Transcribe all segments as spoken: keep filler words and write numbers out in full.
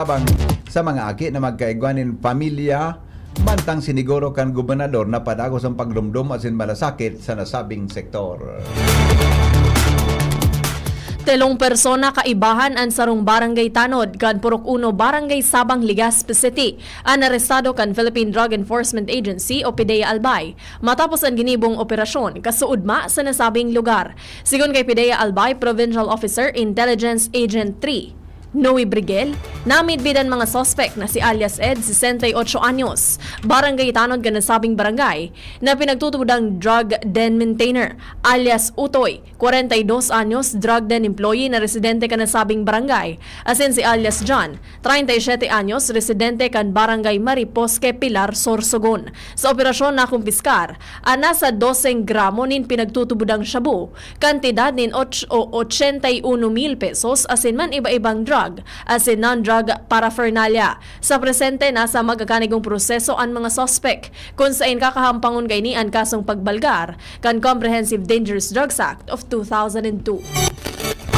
tabang sa mga aki na magkaigwa nin pamilya, mantang siniguro kan gobernador na padagos an paglumdom asin malasakit sa nasabing sektor. Telong persona kaibahan an sarong barangay tanod kan Purok Uno, Barangay Sabang, Legazpi City, an arestado kan Philippine Drug Enforcement Agency o PDEA Albay, matapos an ginibong operasyon kasuodma sa nasabing lugar. Sigon kay PDEA Albay Provincial Officer Intelligence Agent three, Noe Briguel, namidbid an mga suspek na si alias Ed, sesenta y ocho anyos, barangay tanod kan nasabing barangay, na pinagtutubodang drug den maintainer, alias Utoy, kwarenta y dos anyos, drug den employee na residente kan nasabing barangay, asin si alias John, treinta y siete anyos, residente kan Barangay Mariposque, Pilar, Sorsogon. Sa operasyon, nakumpiskar an nasa doseng gramo nin pinagtutubodang shabu, kantidad nin och-, o ochenta y uno mil pesos, asin man iba-ibang drug asin non-drug paraphernalia. Sa presente, nasa magkakanigong proseso an mga suspek, kun saen kakahampangon kaini an kasong pagbalgar kan Comprehensive Dangerous Drugs Act of two thousand and two.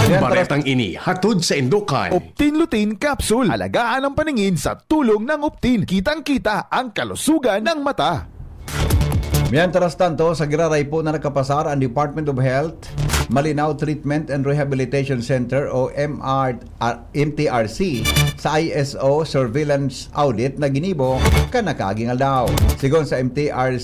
Ang Yan, baretang ini hatod sa Indokan. Optin Lutein Capsule. Alagaan ang paningin sa tulong ng Optin. Kitang-kita ang kalusugan ng mata. Mientras tanto, sa Giraray po na nakapasar ang Department of Health, Malinao Treatment and Rehabilitation Center o M R, ah, M T R C sa I S O surveillance audit na ginibo kan nakaaging aldaw. Sigon sa M T R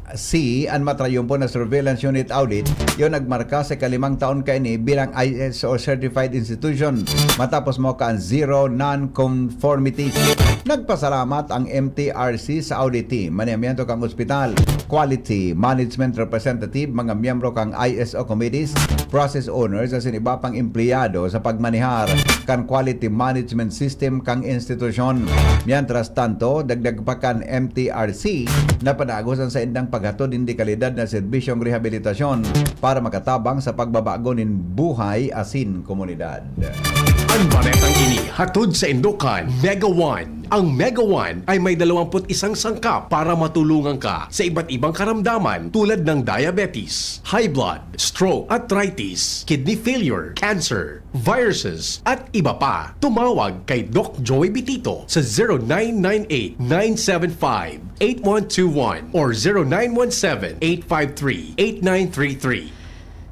C, an matrayumpo na surveillance unit audit, iyo nagmarka sa ikalimang taon kaini bilang I S O certified institution, matapos maoka an zero non-conformities. Nagpasalamat ang M T R C sa audit team, manehamento kan ospital, quality management representative, mga miyembro kan I S O committees, process owners, asin iba pang empleyado sa pagmanehar kan quality management system kan institusyon. Mientras tanto, dagdag pa kan M T R C na padagos an saindang paghatod nin dekalidad na serbisyong rehabilitasyon para makatabang sa pagbabago nin buhay asin komunidad. An baretang ini hatod sa Indokan, Mega One. Ang Mega One ay may dalawampu't isang sangkap para matulungan ka sa iba't ibang karamdaman tulad ng diabetes, high blood, stroke, arthritis, kidney failure, cancer, viruses, at iba pa. Tumawag kay Doc Joey Bitito sa zero nine nine eight, nine seven five, eight one two one or zero nine one seven, eight five three, eight nine three three.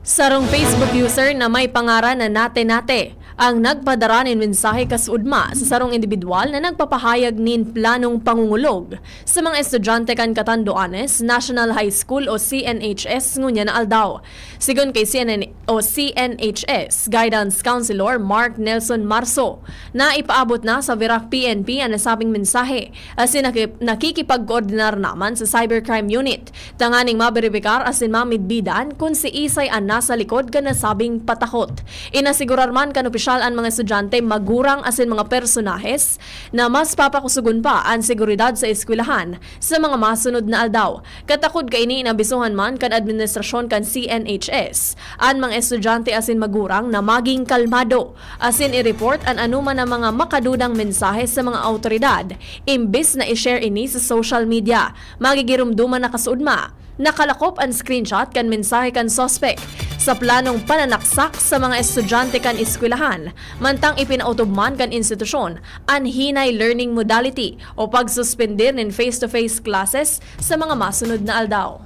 Sarong Facebook user na may pangaran na Nate Nate ang nagpadara nin mensahe kasuodma sa sarong indibidwal na nagpapahayag nin planong pangungulog sa mga estudyante kan Catanduanes National High School o C N H S ngunyan na aldaw. Sigon kay C N N o C N H S Guidance Counselor Mark Nelson Marso, naipaabot na sa Virac P N P an nasabing mensahe, asin naki-, nakikipagkoordinar naman sa Cybercrime Unit tanganing maberibikar asin mamidbidan kun siisay an nasa likod kan nasabing patakot. Inasigurar man kan opisyal an mga estudyante, magurang asin mga personahes na mas papakusogon pa an seguridad sa eskwelahan sa mga masunod na aldaw. Katakod kaini, inabisohan man kan administrasyon kan C N H S an mga estudyante asin magurang na maging kalmado asin i-report an anoman na mga makadudang mensahe sa mga awtoridad, imbes na i-share ini sa social media. Magigiromdoman na kasuodma. Nakalakop an screenshot kan mensahe kan suspek sa planong pananaksak sa mga estudyante kan eskwelahan, mantang ipinautob man kan institusyon an hinay learning modality o pagsuspender nin face-to-face classes sa mga masunod na aldaw.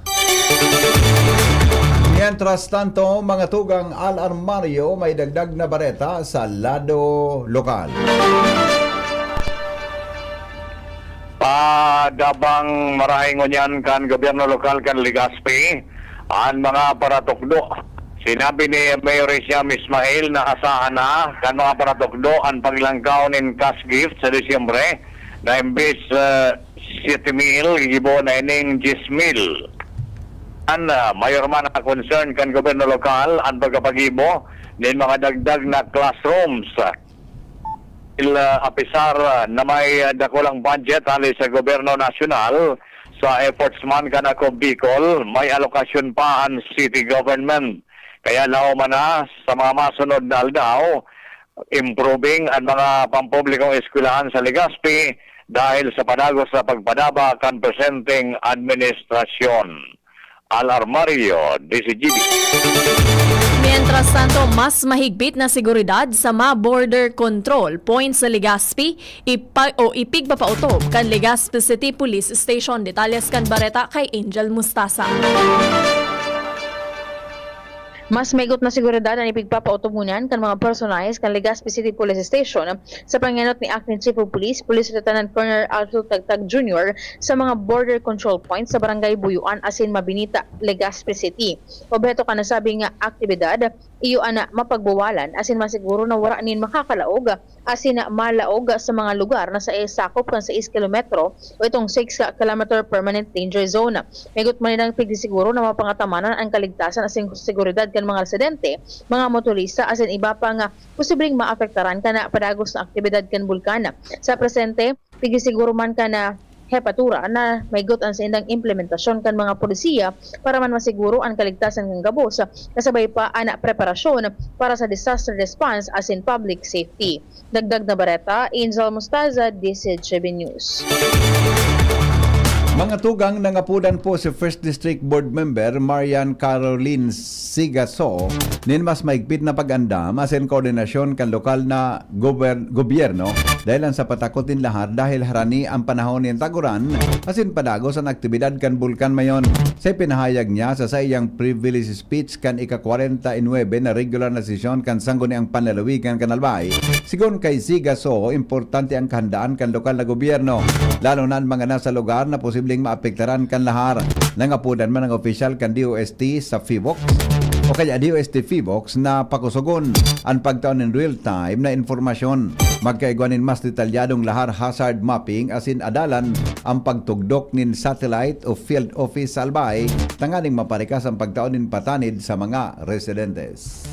Mientras tanto, mga tugang Al Armario, may dagdag na bareta sa lado lokal. Padabang marahay ngunyan kan gobyerno lokal kan Legazpi an mga paratukdo. Sinabi ni Mayor Riciam Ismail na asahan na kan mga paratukdo an paglangkaw nin cash gift sa Disyembre na imbes, ah, siyete mil, gigibo na ining dyes mil. An, ah, mayor man na concern kan gobyerno lokal an pagkapagibo nin mga dagdag na classrooms. Il, ah, apisar, ah, na may, ah, dakulang budget hali sa gobyerno nasyonal, sa efforts man kan Ako Bicol, may alokasyon pa an city government. Kaya laoman na sa mga masunod na aldaw, improving an mga pampublikong eskwelahan sa Legazpi dahil sa padagos na pagpadaba kan presenteng administrasyon. Al Armario, D Z G B. Mientras tanto, mas mahigpit na seguridad sa mga border control points sa Legazpi ipa- o ipigpapautob kan Legazpi City Police Station. Detalles kan bareta kay Angel Mustasa. Mas maigot na seguridad an ipigpapautob ngunyan kan mga personahes kan Legazpi City Police Station sa pangenot ni Acting Chief of Police, Police Lieutenant Colonel Arthur Tagtag Junior, sa mga border control points sa Barangay Buyuan asin Mabinita, Legazpi City. Obheto kan nasabing nga aktibidad, iyo an mapagbawalan asin masiguro na wara nin makakalaog asin malaog sa mga lugar na sa sakop kan sais kilometro o itong six kilometer permanent danger zone. Maigot man nindang pigsisiguro na mapangatamanan an kaligtasan asin seguridad kan mga residente, mga motorista asin iba pa nga posibleng maapektaran kan padagos na aktibidad kan bulkan. Sa presente, pigsisiguro man kan hepatura na maigot an saindang implementasyon kan mga polisiya para man masiguro an kaligtasan kan gabos, kasabay pa an preparasyon para sa disaster response asin public safety. Dagdag na bareta, Angel Mostaza, D C G B News. Mga tugang, nangapodan po si First District Board Member Marian Caroline Sigaso nin mas maigpit na pag-andam asin koordinasyon kan lokal na gober-, gobyerno dahil an sa patakot nin lahar dahil harani an panahon nin taguran asin padagos an aktibidad kan Bulkan Mayon. Sa ipinahayag niya sa saiyang privilege speech kan ika-kwarenta y nuebe na regular na sesyon kan Sangguniang Panlalawigan kan Albay, sigon kay Sigaso, importante ang kahandaan kan lokal na gobyerno, lalo na an mga nasa lugar na posibleng maapektaran kan lahar. Nangapodan man ang opisyal kan D O S T sa PHIVOLCS o kaya D O S T PHIVOLCS na pakusogon an pagtao nin real-time na impormasyon. Magkaigwa nin mas detalyadong lahar hazard mapping asin adalan ang pagtugdok nin satellite o field office sa Albay tanganing maparikas ang pagtao nin patanid sa mga residentes.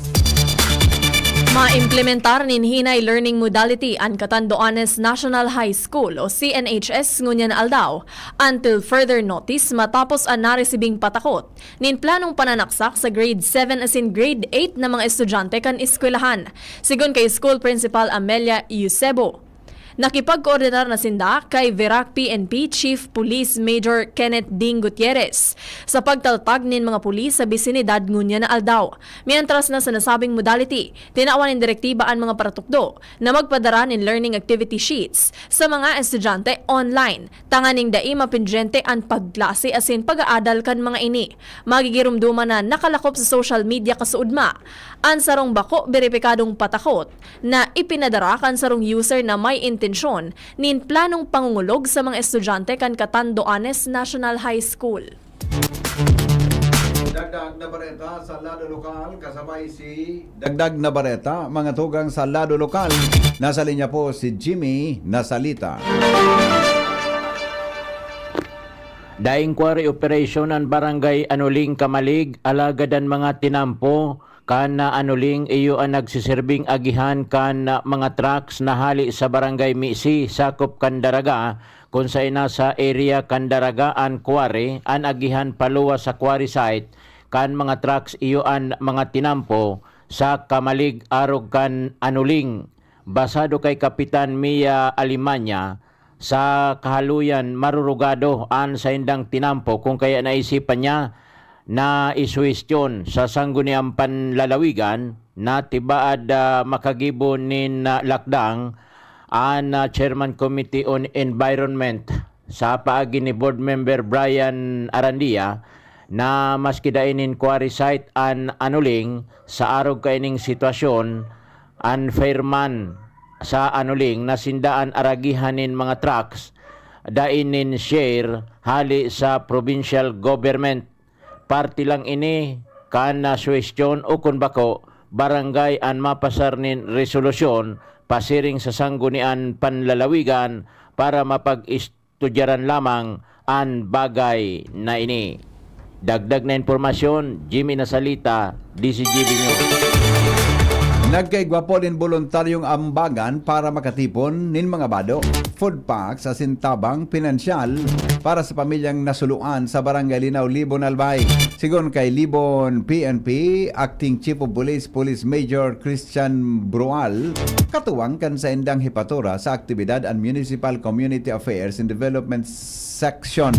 Maimplementar nin hinay learning modality an Catanduanes National High School o C N H S ngunyan na aldaw. Until further notice, matapos an naresibing patakot nin planong pananaksak sa grade seven asin grade eight na mga estudyante kan eskwelahan, sigon kay School Principal Amelia Eusebo. Nakipagkoordinar na sinda kay Virac P N P Chief Police Major Kenneth Ding Gutierrez sa pagtaltag nin mga pulis sa bisinidad ngunyan na aldaw. Mientras na sa nasabing modality, tinawan nin direktiba an mga paratukdo na magpadara nin learning activity sheets sa mga estudyante online, tanganing dai mapendyente an pagklase asin pag-aadal kan mga ini. Magigiromdoman na nakalakop sa social media kasuodma an sarong bako beripikadong patakot na ipinadara kan sarong user na may intensyon nin planong pangongolog sa mga estudyante kan Catanduanes National High School. Dagdag na bareta sa lado lokal, kasabay si Dagdag na bareta, mga tugang, sa lado lokal. Nasa linya po si Jimmy Nasalita. Daing quarry operation an Barangay Anuling, Camalig, alagad an mga tinampo kan Anuling iyo an nagsiserbing agihan kan mga trucks na hali sa Barangay Misi, sakop kan Daraga, kun saen nasa area kan Daraga an quarry, an agihan paluwas sa quarry site kan mga trucks iyo an mga tinampo sa Camalig arog kan Anuling. Basado kay Kapitan Mia Alemania, sa kahaloyan marurugado an saindang tinampo, kun kaya naisipan niya na isuhestyon sa Sangguniang Panlalawigan na tibaad, ah, makagibo nin, ah, lakdang an, ah, Chairman Committee on Environment sa paagi ni Board Member Brian Arandia na maski dai nin quarry site an Anuling, sa arog kaining sitwasyon, an fireman sa Anuling na sinda an aragihan nin mga trucks, dai nin share hali sa provincial government. Parte lang ini kan, ah, suhestyon o kun bako, barangay an mapasar nin resolusyon pasiring sa Sangguniang Panlalawigan para mapag-is- tudyaran lamang an bagay na ini. Dagdag na impormasyon, Jimmy Nasalita, D C G B News. Nagkaigwa po nin boluntaryong ambagan para makatipon nin mga bado, food packs asin tabang pinansyal para sa pamilyang nasuluan sa Barangay Linao, Libon, Albay. Sigon kay Libon P N P Acting Chief of Police, Police Major Christian Brual, katuwang kan saindang hepatura sa aktibidad an Municipal Community Affairs and Development Section.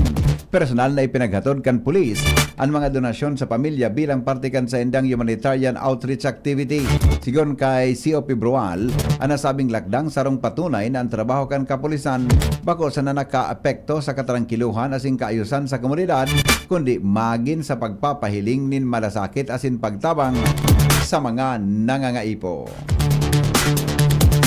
Personal na ipinaghatod kan pulis an mga donasyon sa pamilya bilang parte kan saindang humanitarian outreach activity. Sigon kay C O P Brual, an nasabing lakdang sarong patunay na an trabaho kan kapulisan bako sana nakaapekto sa katrangkiluhan asin kaayusan sa komunidad, kundi magin sa pagpapahiling nin malasakit asin pagtabang sa mga nangangaipo.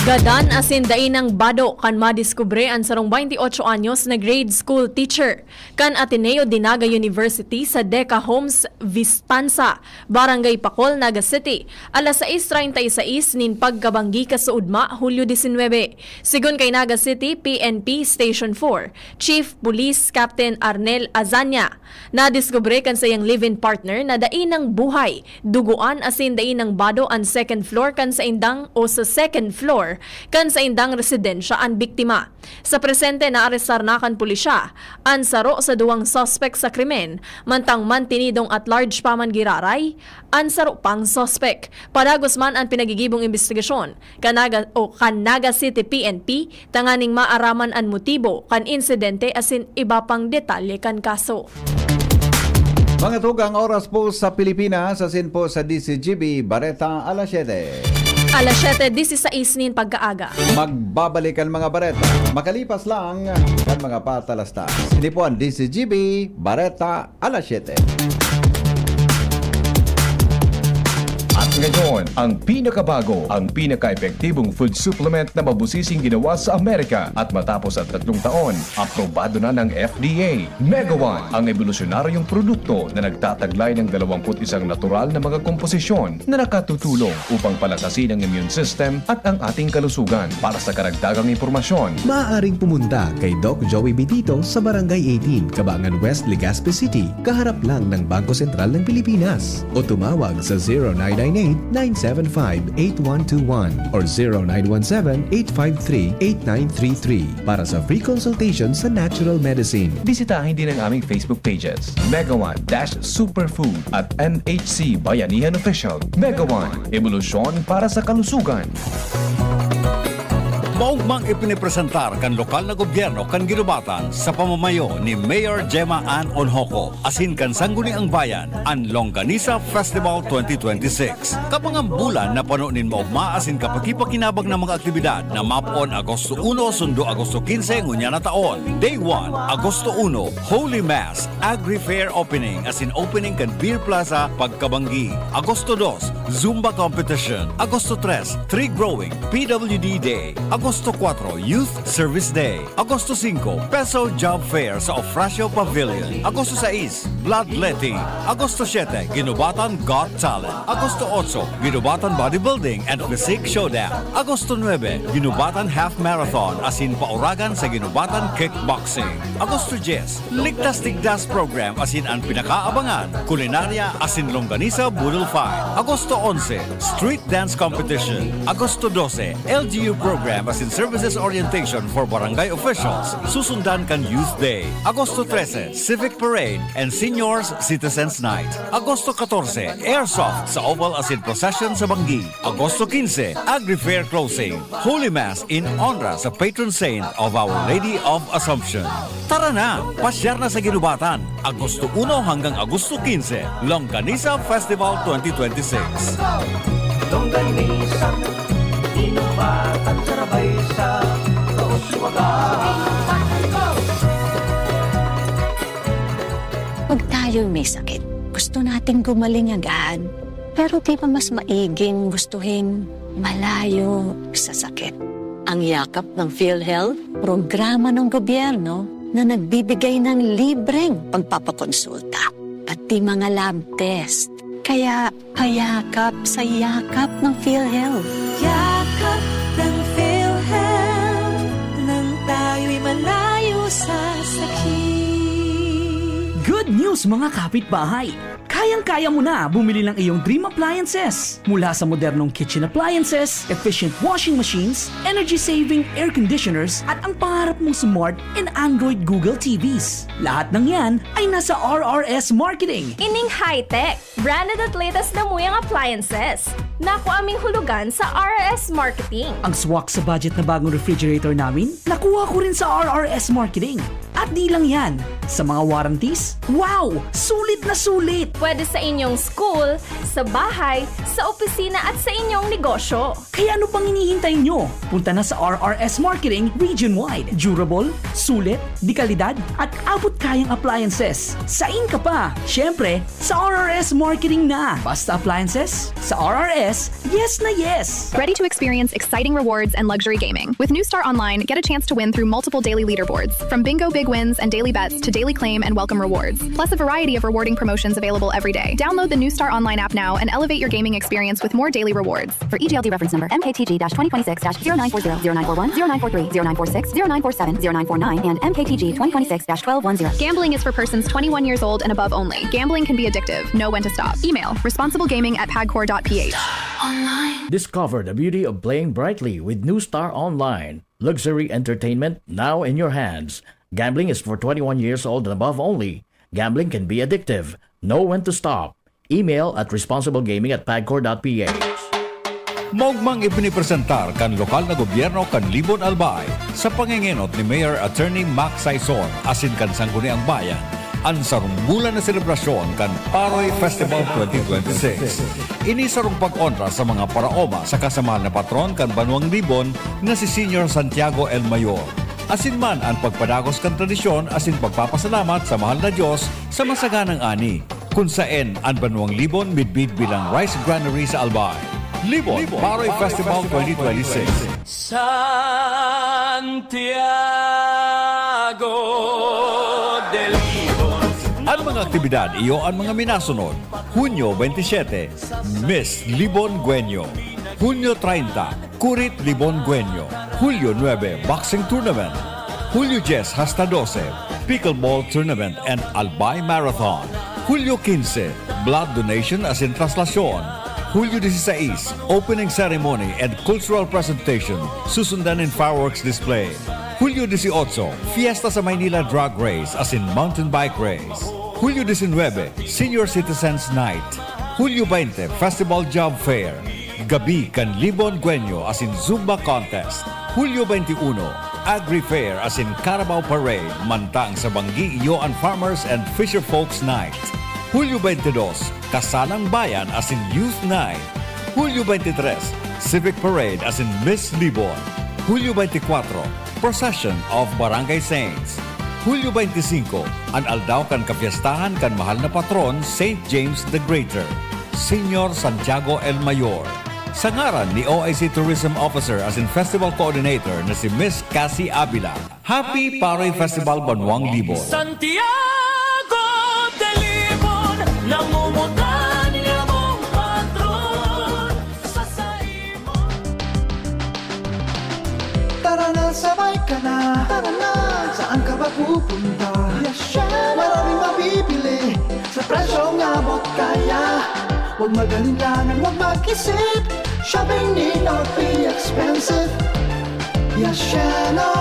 Gadan asin dai nang bado kan madiskubre an sarong twenty-eight anyos na grade school teacher kan Ateneo de Naga University sa Deca Homes, Vispansa, Barangay Pacol, Naga City, alas sais treinta y seis nin pagkabanggi kasuodma, Hulyo disinwebe. Sigon kay Naga City P N P Station four Chief Police Captain Arnel Azania, nadiskubre kan saiyang live-in partner na dai nang buhay, dugoan asin dai nang bado an second floor kan saindang o sa second floor kan saindang residensya an biktima. Sa presente, naarestar na kan pulisya an saro sa duwang suspek sa krimen, mantang mantinidong at large pa man giraray an saro pang suspek. Padagos man an pinagigibong imbestigasyon kan Naga, o kan Naga City P N P tanganing maaraman an motibo kan insidente asin iba pang detalye kan kaso. Mga tugang, oras po sa Pilipinas, asin po sa D Z G B, Bareta alas siyete. Alas siyete disisais nin pagkaaga. Magbabalik ang mga bareta makalipas lang kan mga patalastas. Ini po ang D Z G B, Bareta alas siyete. At ngayon, ang pinakabago, ang pinaka-epektibong food supplement na mabusising ginawa sa Amerika. At matapos ang tatlong taon, aprobado na ng F D A. Mega One, ang ebolusyonaryong produkto na nagtataglay ng dalawang put isang natural na mga komposisyon na nakatutulong upang palakasin ang immune system at ang ating kalusugan. Para sa karagdagang impormasyon, maaaring pumunta kay Doc Joey Bitito sa Barangay eighteen, Cabangan West, Legazpi City, kaharap lang ng Bangko Sentral ng Pilipinas. O tumawag sa zero nine nine eight, nine seven five, eight one two one or zero nine one seven, eight five three, eight nine three three para sa free consultation sa natural medicine. Bisitahin din ang aming Facebook pages, Mega One dash Superfood at M H C Bayanihan Official. Mega One, ebolusyon para sa kalusugan. Maugmang ipinipresentar kan lokal na gobyerno kan Guinobatan sa pamamayo ni Mayor Gemma Ann Onhoco asin kan Sangguniang Bayan an Longganisa Festival twenty twenty-six. Kabangang bulan na pano nin maogma asin kapakipakinabang na mga aktibidad na mapoon Agosto uno sundo Agosto quince ngunyan na taon. Day one, Agosto uno, Holy Mass, Agri Fair Opening asin opening kan Beer Plaza pagkabanggi. Agosto dos, Zumba Competition. Agosto tres, Tree Growing, P W D Day. Agosto kuwatro, Youth Service Day. Agosto singko, Peso Job Fair sa Ofracio Pavilion. Agosto sais, Bloodletting. Agosto siyete, Guinobatan Got Talent. Agosto otso, Guinobatan Bodybuilding and Physique Showdown. Agosto nuebe, Guinobatan Half Marathon asin pauragan sa Guinobatan Kickboxing. Agosto dyes, Ligtas Tigdas Program asin an pinakaabangan, kulinarya asin longganisa boodle fight. Agosto onse, Street Dance Competition. Agosto dose, L G U Program asin Services Orientation for Barangay Officials, susundan kan Youth Day. Agosto trese, Civic Parade and Seniors Citizens Night. Agosto katorse, Airsoft sa Oval asin Procession sa Banggi. Agosto quince, Agri Fair Closing. Holy Mass in honra sa patron saint of Our Lady of Assumption. Tara na! Pasyar na sa Guinobatan, Agosto uno hanggang Agosto quince, Longganisa Festival twenty twenty-six. Longganisa, Guinobatan, sarabay sa kauswagan. Pag tayo'y may sakit, gusto nating gumaling agad. Pero di ba mas maiging gustuhin malayo sa sakit? Ang Yakap ng PhilHealth, programa ng gobyerno na nagbibigay ng libreng pagpapakonsulta, pati mga lab test. Kaya payakap sa yakap ng PhilHealth. Yakap ng PhilHealth, nang tayo'y malayo sa sakit. Good news, mga kapitbahay! Kayang-kaya mo na bumili ng iyong dream appliances. Mula sa modernong kitchen appliances, efficient washing machines, energy-saving air conditioners, at ang pangarap mong smart and Android Google T Vs. Lahat ng yan ay nasa R R S Marketing. Ining high-tech, branded at latest na muyang appliances. Nakuha ming hulugan sa R R S Marketing. Ang swak sa budget na bagong refrigerator namin, nakuha ko rin sa R R S Marketing. At di lang yan, sa mga warranties, wow! Sulit na sulit! Pwede sa inyong school, sa bahay, sa opisina at sa inyong negosyo. Kaya ano pang hinihintay nyo? Punta na sa R R S Marketing region-wide. Durable, sulit, dekalidad, at abot-kayang appliances. Sain ka pa? Siyempre, sa R R S Marketing na. Basta appliances, sa R R S, yes na yes! Ready to experience exciting rewards and luxury gaming? With New Star Online, get a chance to win through multiple daily leaderboards, from bingo big wins and daily bets to daily claim and welcome rewards, plus a variety of rewarding promotions available every day. Download the New Star Online app now and elevate your gaming experience with more daily rewards. For E G L D reference number, M K T G dash twenty twenty-six dash zero nine four zero, zero nine four one, zero nine four three, zero nine four six, zero nine four seven, zero nine four nine, and M K T G twenty twenty-six dash twelve one zero. Gambling is for persons twenty-one years old and above only. Gambling can be addictive. Know when to stop. Email responsiblegaming at pagcor dot P H. Discover the beauty of playing brightly with New Star Online. Luxury entertainment now in your hands. Gambling is for twenty-one years old and above only. Gambling can be addictive. Know when to stop. Email at responsiblegaming at pagcor dot P H. Maogmang ipinipresentar kan lokal na gobyerno kan Libon, Albay, sa pangengenot ni Mayor Attorney Mac Saison asin kan Sangguniang Bayan, an sarong bulan na selebrasyon kan Paroy Festival twenty twenty-six. Ini sarong pag-onra sa mga paraoma saka sa mahal na patron kan banwang Libon na si Señor Santiago el Mayor. Asin man an pagpadagos kan tradisyon asin pagpapasalamat sa mahal na Dios sa masaganang ani, kun saen an banwang Libon midbid bilang rice granary sa Albay. Libon Paroy Festival twenty twenty-six. Santiago de Libon. An mga aktibidad iyo an mga minasunod: Hunyo twenty-seven, Miss Libon Guenyo. Hunyo treinta, Kurit Libon Guenyo. Hulyo nuebe, Boxing Tournament. Hulyo dyes hasta dose, Pickleball Tournament and Albay Marathon. Hulyo quince, Blood Donation asin Traslasyon. Hulyo dieciséis, Opening Ceremony and Cultural Presentation, susundan nin fireworks display. Hulyo dieciocho, Fiesta sa Maynila Drag Race asin Mountain Bike Race. Hulyo diecinuebe, Senior Citizens Night. Hulyo veinte, Festival Job Fair. Gabi kan Libon Guenyo asin Zumba Contest. Hulyo veintiuno, Agri Fair asin Carabao Parade, mantang sa Banggi iyo an Farmers and Fisher Folks Night. Hulyo veintidos, Kasalang Bayan asin Youth Night. Hulyo veintitres, Civic Parade asin Miss Libon. Hulyo veintikwatro, Procession of Barangay Saints. Hulyo veintisinko, an aldaw kan kapiestahan kan mahal na patron, Saint James the Greater, Señor Santiago el Mayor. Sa ngaran ni O I C Tourism Officer asin Festival Coordinator na si Miss Cassie Avila, Happy Paroy Festival Banwang Libon! Santiago de Libon, nangungutan niya mong patron sa saimo. Tara na, sabay ka na. Tara na. Saan ka ba pupunta? Yes, syempre. Maraming mabibili sa presyong abot kaya. Huwag mag-alinlangan, huwag mag-isip. Shopping need not be expensive. Yashano,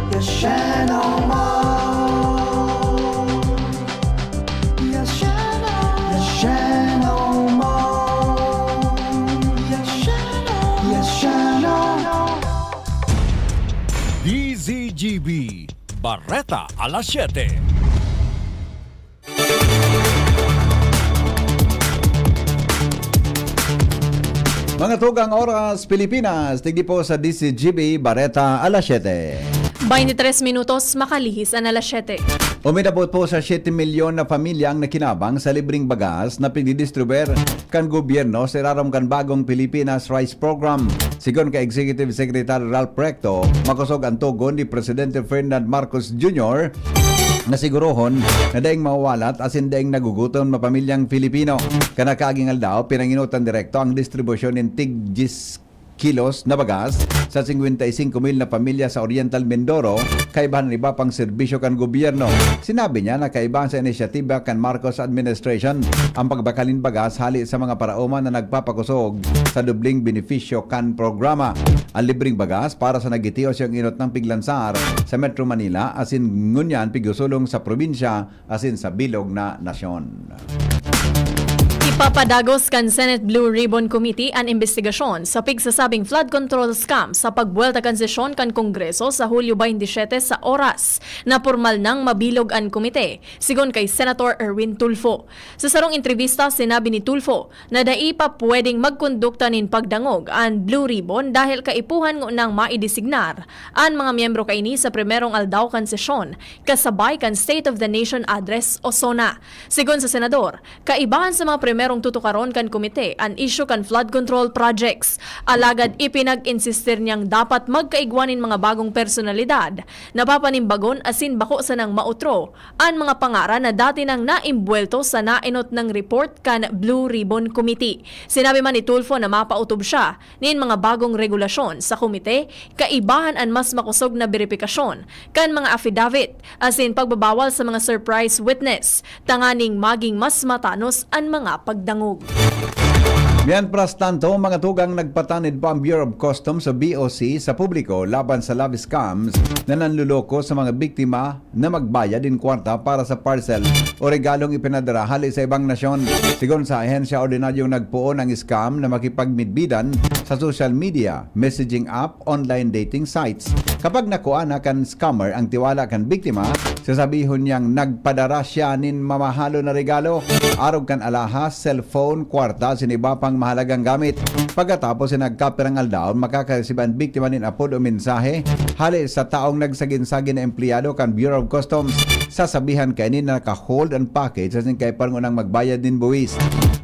Yashano Mall. Yashano, Yashano Mall. Yashano, Yashano. D Z G B, Bareta alas siyete. Mga tugang oras, Pilipinas, tigdi po sa D Z G B, Bareta alas siyete. Baintitres minutos, makalihis an alas siyete. Uminabot po sa siyete milyon na pamilya ang nakinabang sa libreng bagas na pigdidistribuer kan gobyerno sa irarom kan bagong Pilipinas Rice Program. Sigon kay Executive Secretary Ralph Recto, makosog an tugon ni Presidente Ferdinand Marcos Junior na sigurohon na daing mawawalat asin daing nagugutom na pamilyang Filipino. Kan nakaaging aldaw, pinangenotan direkto ang distribusyon nin tig diyes kilos na bagas sa singkwenta y singko mil na pamilya sa Oriental Mindoro, kaibahan an iba pang serbisyo kan gobyerno. Sinabi niya na kaibahan sa inisyatiba kan Marcos administration ang pagbakal nin bagas hali sa mga paraoma na nagpapakosog sa dobleng benepisyo kan programa. Ang libreng bagas para sa nagtitios yung inot ng piglansar sa Metro Manila asin ngunyan pigusulong sa probinsya asin sa bilog na nasyon. Ipapadagos kan Senate Blue Ribbon Committee an imbestigasyon sa pigsasabing flood control scam sa pagbuwelta kan sesyon kan Kongreso sa Hulyo baynte siyete sa oras na pormal nang mabilog an komite, sigon kay Senator Erwin Tulfo. Sa sarong entrevista, sinabi ni Tulfo na dai pa pwedeng magkondukta nin pagdangog an Blue Ribbon dahil kaipuhan ngunang maidesignar an mga miyembro kaini sa primerong aldaw kan sesyon kasabay kan State of the Nation Address o SONA. Sigon sa senador, kaibahan sa mga primerong tutukaron kan komite an isyu kan flood control projects. Alagad ipinag-insistir niyang dapat magkaigwa nin mga bagong personalidad na papanimbagon asin bako sanang mautro an mga pangaran na dati nang naimbwelto sa naenot nang report kan Blue Ribbon Committee. Sinabi man ni Tulfo na mapautob siya nin mga bagong regulasyon sa komite, kaibahan an mas makosog na beripikasyon kan mga affidavit asin pagbabawal sa mga surprise witness tanganing maging mas matanos an mga pagdangog. Mientras tanto, mga tugang, nagpatanid pa ang Bureau of Customs o B O C sa publiko laban sa love scams na nanluloko sa mga biktima na magbayad nin kwarta para sa parcel o regalong ipinadara hali sa ibang nasyon. Sigon sa ahensya, ordinaryong nagpoon ang scam na makipagmidbidan sa social media, messaging app, online dating sites. Kapag nakuha na kan scammer ang tiwala kan biktima, sasabihon niyang nagpadara siya nin mamahalon na regalo, arog kan alahas, cellphone, kwarta, asin iba pang mahalagang gamit. Pagkatapos ay nagkapirang aldaw, makakaresib an biktima nin apod o mensahe hali sa taong nagsagin-sagin na empleyado kan Bureau of Customs. Sasabihan kaini na naka-hold an package asin kaipuhan ngunang magbayad nin buwis,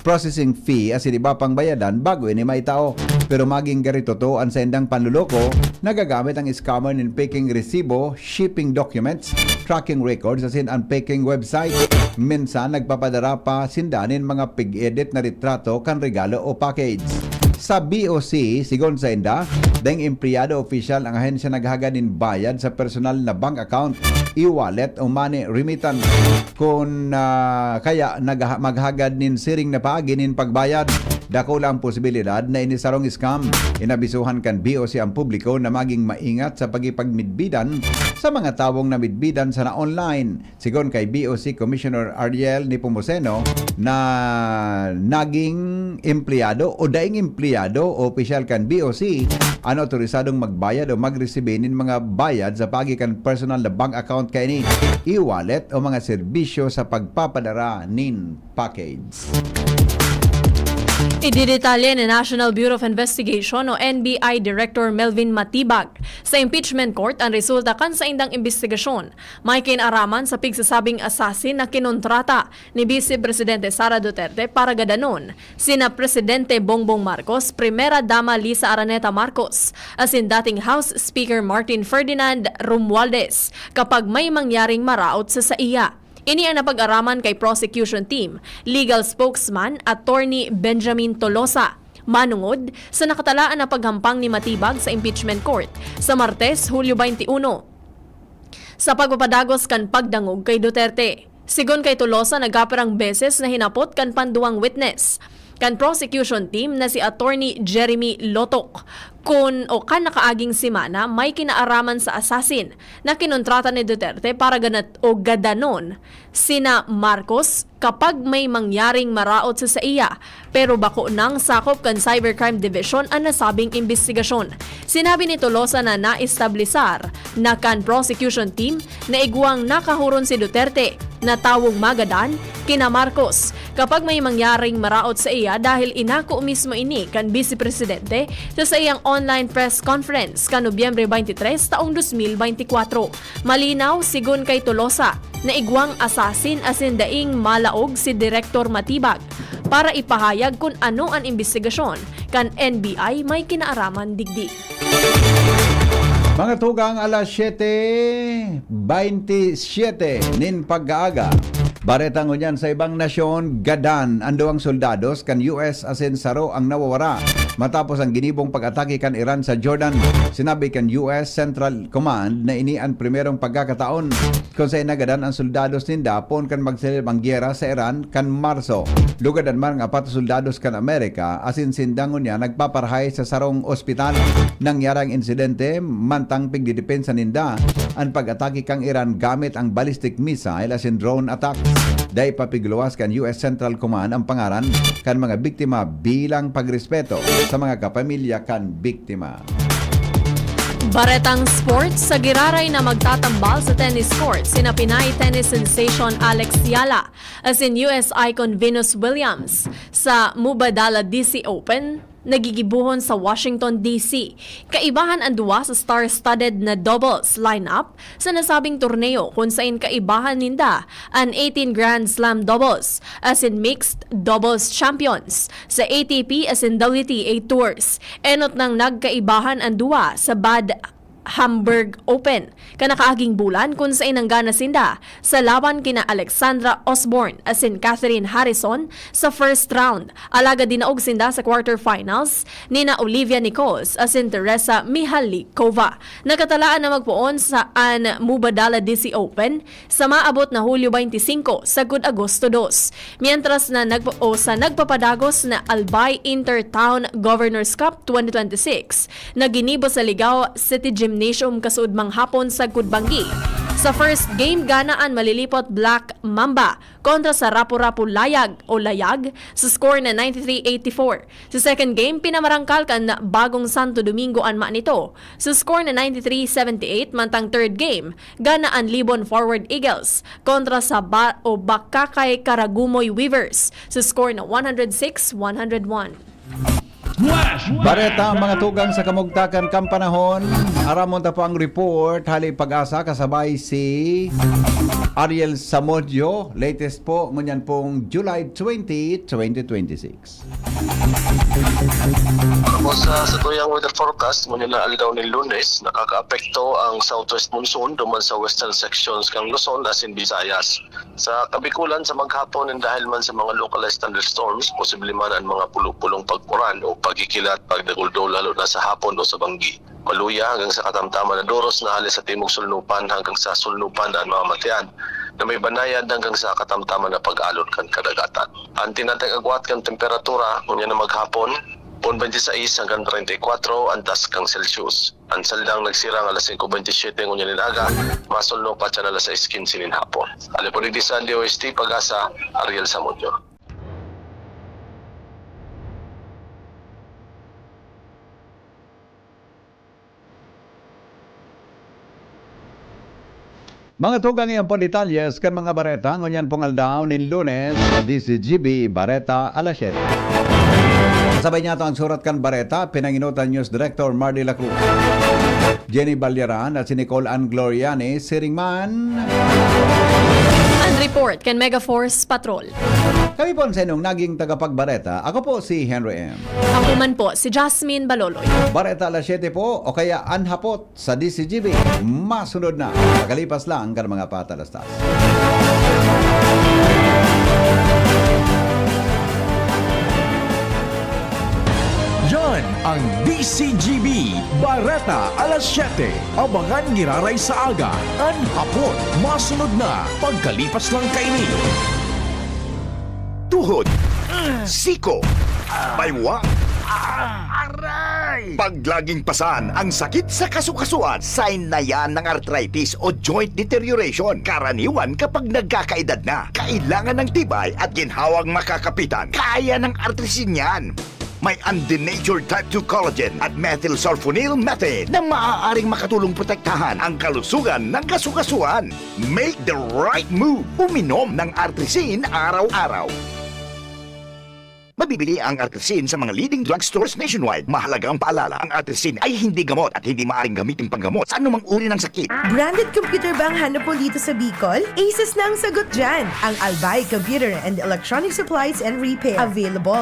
processing fee asin iba pang bayadan bago ini maitao. Pero maging garo totoo an saindang panloloko, nagagamit ang scammer nin peking resibo, shipping documents, tracking records asin an peking website. Minsan nagpapadara pa sinda nin mga pig-edit na litrato kan regalo o package. Sa B O C, sigon sainda, daing empleyado o opisyal ang ahensya naghagad nin bayad sa personal na bank account, e-wallet o money remittance. Kun, ah, kaya nagha- maghagad nin siring na paagi nin pagbayad, dakula ang posibilidad na ini sarong scam. Inabisuhan kan B O C ang publiko na maging maingat sa pagipagmidbidan sa mga tawong namidbidan sana online. Sigon kay B O C Commissioner Ariel Nepomuceno na naging empleyado o daing empleyado o opisyal kan B O C an otorisadong magbayad o magresibi nin mga bayad sa paagi kan personal na bank account kaini, e-wallet o mga serbisyo sa pagpapadara nin package. Ididetalye ni National Bureau of Investigation o N B I Director Melvin Matibag sa impeachment court an resulta kan saindang imbestigasyon. May kinaraman sa pigsasabing assassin na kinontrata ni Vice Presidente Sara Duterte para gadanon sina Presidente Bongbong Marcos, Primera Dama Lisa Araneta Marcos, asin dating House Speaker Martin Ferdinand Romualdez kapag may mangyaring maraot sa saiya. Ini ang napag-araman kay prosecution team, legal spokesman, Attorney Benjamin Tolosa, manungod sa nakatalaan na paghampang ni Matibag sa impeachment court sa Martes, Hulyo twenty-one, sa pagpapadagos kan pagdangog kay Duterte. Sigon kay Tolosa, nagkapirang beses na hinapot kan panduwang witness kan prosecution team na si Attorney Jeremy Lotok kun o kan nakaaging semana may kinaaraman sa assassin na kinontrata ni Duterte para ganat o gadanon sina Marcos kapag may mangyaring maraot sa saiya, pero bako nang sakop kan Cybercrime Division an nasabing imbestigasyon. Sinabi ni Tolosa na naestablisar na kan prosecution team na igwang nakahuron si Duterte na tawong magadan kina Marcos kapag may mangyaring maraot sa iya dahil inako mismo ini kan Vice Presidente sa saiyang online press conference kan Nobyembre twenty-three taong dos mil beintikwatro. Malinaw, sigon kay Tolosa, na igwang assassin asin daing malaog si Direktor Matibag para ipahayag kun ano an imbestigasyon kan N B I may kinaaraman digdi. Mga tugang, alas siyete baynte siyete nin pagkaaga. Bareta ngunyan sa ibang nasyon, gadan an duwang soldados kan U S asin saro ang nawawara matapos ang ginibong pag-atake kan Iran sa Jordan. Sinabi kan U S Central Command na ini an primerong pagkakataon kun saen nagadan ang soldados ninda poon kan magsilib ang gyera sa Iran kan Marso. Lugad an mga apat na soldados kan Amerika asin sinda ngunyan nagpaparahay sa sarong ospital. Nangyari ang insidente mantang pigdidepensa ninda an pag-atake kan Iran gamit ang ballistic missile asin drone attacks. Dai pa pigluwas kan U S Central Command ang pangaran kan mga biktima bilang pagrespeto sa mga kapamilya kan biktima. Baretang sports, sa giraray na magtatambal sa tennis court sina Pinay tennis sensation Alex Yala asin U S icon Venus Williams sa Mubadala D C Open, nagigibohon sa Washington D C. Kaibahan an duwa sa star-studded na doubles lineup sa nasabing torneo, kun saen kaibahan ninda an eighteen Grand Slam doubles asin mixed doubles champions sa A T P asin W T A tours. Enot nang nagkaibahan an duwa sa Bad Hamburg Open kan nakaaging bulan, kun saen nanggana sinda sa laban kina Alexandra Osborne asin Catherine Harrison sa first round, alagad dinaog sinda sa quarterfinals nina Olivia Nichols asin Teresa Mihalikova. Nakatalaan na magpoon sa an Mubadala D C Open sa maabot na Hulyo twenty-five sagkod Agosto dos, mientras na nagpa-, o sa nagpapadagos na Albay Intertown Governors Cup twenty twenty-six na ginibo sa Ligao City Gymnasium kasuodmang hapon sagkod banggi. Sa first game, gana an Malilipot Black Mamba kontra sa Rapu-Rapu Layag o Layag sa score na ninety-three eighty-four. Sa second game, pinamarangkal kan Bagong Santo Domingo an manito sa score na ninety-three seventy-eight, mantang third game, gana an Libon Forward Eagles kontra sa Ba-, o Bakakay Karagumoy Weavers sa score na one hundred six one hundred one. Bareta, mga tugang sa kamugtakan kan panahon. Aramon ta po ang report hali Pag-asa kasabay si Ariel Samodio. Latest po, ngunyan pong July twenty, twenty twenty-six. Tapos, ah, sa tuyang weather forecast, ngunyan na aldaw nin Lunes, nakakaapekto ang southwest monsoon duman sa western sections kan Luzon asin Visayas. Sa Kabikulan, sa maghapon, dahil man sa mga localized thunderstorms, posible man ang mga pulo-pulong pag-uran o pagkikilat, pagdaguldol, lalo na sa hapon o sa banggi. Maluya hanggang sa katamtaman na doros na hali sa timog sulnupan hanggang sa sulnupan na an mga matian na may banayad hanggang sa katamtaman na pag-alon kan kadagatan. An tinatag-agwat kan temperatura, ngunyan na maghapon, pon twenty-six hanggang treinta y cuatro an task kan Celsius. An saldang nagsirang alas singko bentisiete ngunyan nin aga, masulno pa siya alas sais kinse nin hapon. Hali po digdi sa D O S T Pag-asa, Ariel Samudio. Mga tugang, iyan po detalles kan mga bareta ngunyan pong aldaw nin Lunes sa D C G B Bareta alas siyete. Kasabay niya ito ang surat kan bareta, pinanginotan News Director Mardy Lacruz, Jenny Balyaran at si Nicole Ann Gloriani, siring man. An report kan Mega Force Patrol. Kami po ang sa inyong naging tagapagbareta. Ako po si Henry M. Ako man po si Jasmine Baloloy. Bareta alas siyete po o kaya an hapot sa D C G B. Masunod na, pagkalipas lang kan mga patalastas. Yan ang D C G B Bareta alas siyete. Abangan giraray sa aga, an hapot. Masunod na, pagkalipas lang kaini. Tuhod, siko, baywa, aray! Paglaging pasan ang sakit sa kasukasuan. Sign na yan ng arthritis o joint deterioration. Karaniwan kapag nagkakaedad na. Kailangan ng tibay at ginhawang makakapitan. Kaya ng Artrisin yan. May undenatured type two collagen at methylsulfonyl methane na maaaring makatulong protektahan ang kalusugan ng kasukasuan. Make the right move. Uminom ng Artrisin araw-araw. Mabibili ang Artrisin sa mga leading drugstores nationwide. Mahalagang paalala, ang Artrisin ay hindi gamot at hindi maaaring gamitin panggamot sa anumang uri ng sakit. Branded computer ba ang hanap mo dito sa Bicol? Asus na ang sagot dyan! Ang Albay Computer and Electronic Supplies and Repair. Available